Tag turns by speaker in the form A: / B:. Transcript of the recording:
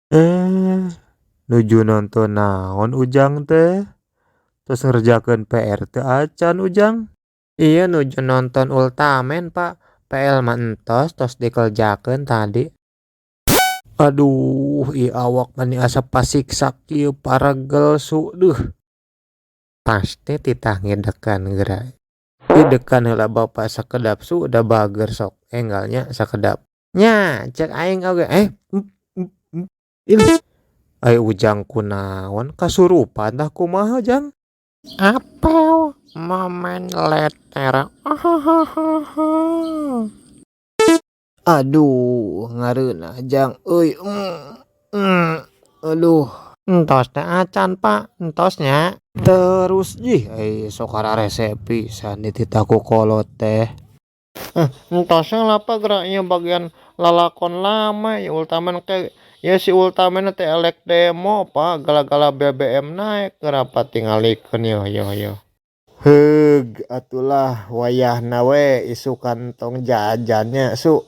A: Eh, nuju nonton naon Ujang teh? Tos ngerjakeun PR teu acan, Ujang? Ieu nuju nonton Ultraman, Pak. PR mah entos, tos dikerjakeun tadi. Aduh, ieu awak mani asa pasiksa kieu, paregel, Su, deuh. Pasti titah ngidekan geura. Idekan heula Bapak sakedap, Su, da bager. Sok enggal nya sakedap. Nya, cek aing oge. Eh, ih, ai Ujang kunaon, kasurupan tah kumaha, Jang? Apel momen leter. Ahahaha. Aduh, ngareunah, Jang euy. Aduh. Entos teh acan, Pak, entos nya. Terus jih, ai sok kararese pisan dititah ku kolot teh. Eh, entos lah, Pak, geura ieu bagian lalakon lama ya Ultraman ke ya. Si Ultraman teh elek demo, Pak, gara-gara BBM naik. Geura tingalikeun yo yo yo. Heug atulah, wayahna we isukan tong jajan nya, Su.